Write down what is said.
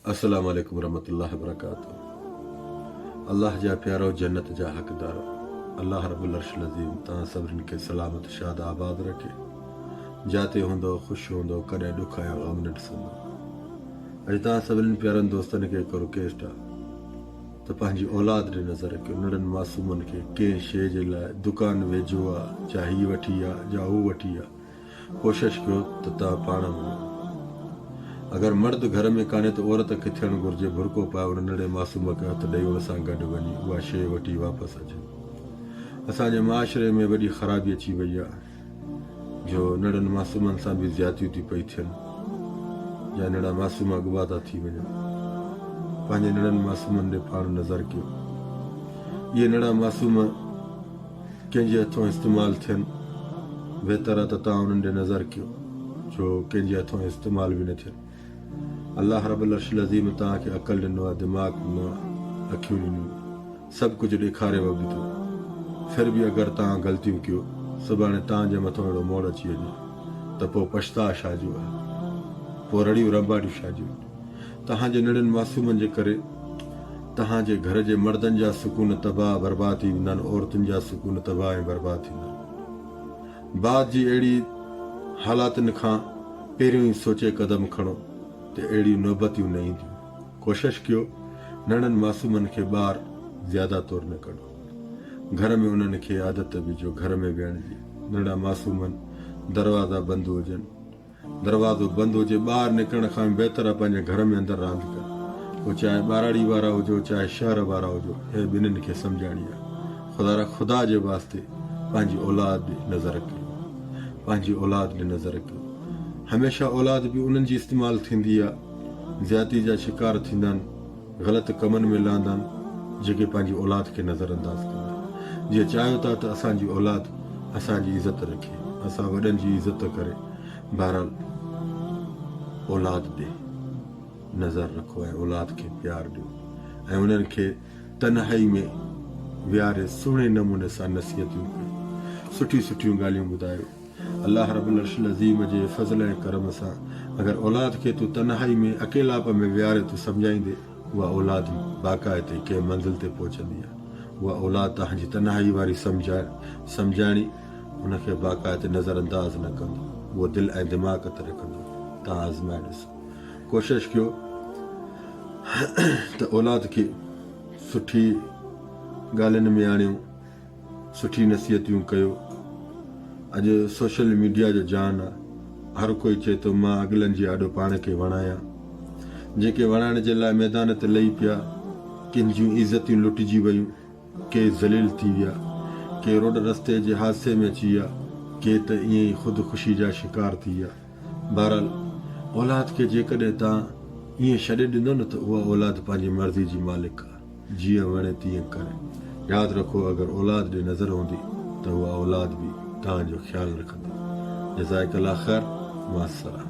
السلام عليڪم ورحمة الله وبرڪاته الله جا پيارو جنت جا حقدارو الله رب العرش العظيم توهان سڀني کي سلامت شاد آباد رکي جاتي هوندو خوش هوندو ڪڏهن ڏک ۽ غم نه ڏسندو اڄ توهان سڀني پيارن دوستن کي هڪ رڪويسٽ آ ته پنهنجي اولاد ڏي نظر رکيو ننڍن معصومن کي ڪنهن شيء جي لاء دڪان ويجهو آ جا هي وٺي آ جا هو وٺي آ ڪوشش ڪيو ته توهان پاڻ وڃو. اگر مرد گهر ۾ ڪانهي ته عورت کي ٿيڻ گهرجي برقعو پائي ان ننڍڙي معصوم کي هٿ ڏئي ان سان گڏ وڃي اها شيء وٺي واپس اچي. اسان جي معاشري ۾ وڏي خرابي اچي وئي آهي جو ننڍڙن معصومن سان به زيادتيون ٿي پئي ٿين يا ننڍڙا معصوم اغوا ٿا ٿي وڃن. پنهنجي ننڍڙن معصومن ڏي پاڻ نظر ڪيو. اهي ننڍڙا معصوم ڪنهن جي هٿون استعمال ٿين، بهتر آ ته توهان انهن ڏي نظر ڪيو جو ڪنهن جي هٿون استعمال به نه ٿين. الله رب العرش العظيم توهان کي عقل ڏنو آ، دماغ ڏنو آ، اکيون ڏنيون، سڀ ڪجهه ڏيکاريو به ٿو، ڦر به اگر توهان غلطيون ڪيو، سڀاڻي توهان جي مٿون اهڙو موڙ اچي وڃي ته پوء پڇتاء ڇا جو آ، پوء رڙيون رنباٽيون ڇا جون. توهان جي ننڍن معصومن جي ڪري توهان جي گهر جي مردن جا سڪون تباهه برباد ٿي ويندا آهن، عورتن جا سڪون تباهه ۽ برباد ٿيندا آهن. بعد جي اهڙي حالاتن کان پهريون ئي سوچي قدم کڻو ته اهڙيون نوبتيون نه اينديون. ڪوشش ڪيو ننڍن معصومن کي ٻاهر زياده طور نه ڪڍو. گهر ۾ انهن کي عادت وجهو گهر ۾ ويهڻ جي. ننڍڙا معصومن دروازا بند هجن. دروازو بند هجي ٻاهر نڪرڻ کان به بهتر آهي پنهنجي گهر ۾ اندر راند ڪن پوء چاهي ٻهراڙي وارا هجو چاهي شهر وارا هجو هي ٻنهين کي سمجهاڻي آهي خدارا خدا جي واسطي پنهنجي اولاد ڏي نظر ڪيو پنهنجي اولاد ڏي نظر ڪيو هميشه اولاد به انهن جي استعمال ٿيندي آهي زيادتي جا شڪار ٿيندا آهن غلط ڪمن ۾ لهندا آهن جيڪي پنهنجي اولاد کي نظر انداز ڪندا آهن جي چاهيو ٿا ته اسان جي اولاد اسان جي عزت رکي اسان وڏن جي عزت ڪري بهرحال اولاد ڏي نظر رکو ۽ اولاد کي پيار ڏيو ۽ انهن کي تنهائي ۾ ويهاري سهڻي نموني سان نصيحتون ڪيو سٺيون سٺيون ڳالهيون ٻڌايو الله رب العرش العظيم جي فضل ۽ ڪرم سان اگر اولاد کي تون تنهائي ۾ اڪيلائپ ۾ ويهاري تون سمجهائيندي اها اولاد باقاعدي ڪنهن منزل تي پهچندي آهي اها اولاد توهان جي تنهائي واري سمجهاڻي ان کي باقاعدي نظر انداز نه ڪندو اهو دل ۽ دماغ تي رکندو توهان آزمائي ڏسو ڪوشش ڪيو ته اولاد کي سٺي ڳالهين ۾ آڻيو سٺي نصيحتيون ڪيو اڄ سوشل ميڊيا جو جهان آ هر ڪوئي چئي ٿو مان اڳلن جي آڏو پاڻ کي وڻايان جيڪي وڻائڻ جي لاء ميدان تي لهي پيا ڪن جون عزتيون لٽجي ويون ڪي ذليل ٿي ويا ڪي روڊ رستي جي حادثي ۾ اچي ويا ڪي ته ائين ئي خود خوشي جا شڪار ٿي ويا بهرحال اولاد کي جيڪڏهن توهان ائين ڇڏي ڏيندو نه ته اها اولاد پنهنجي مرضي جي مالڪ آ جيئن وڻي تيئن ڪري. ياد رکو اگر اولاد ڏي نظر هوندي ته اها اولاد به توهان جو خيال رکندي. جزاڪ الله خير. مع السلامه.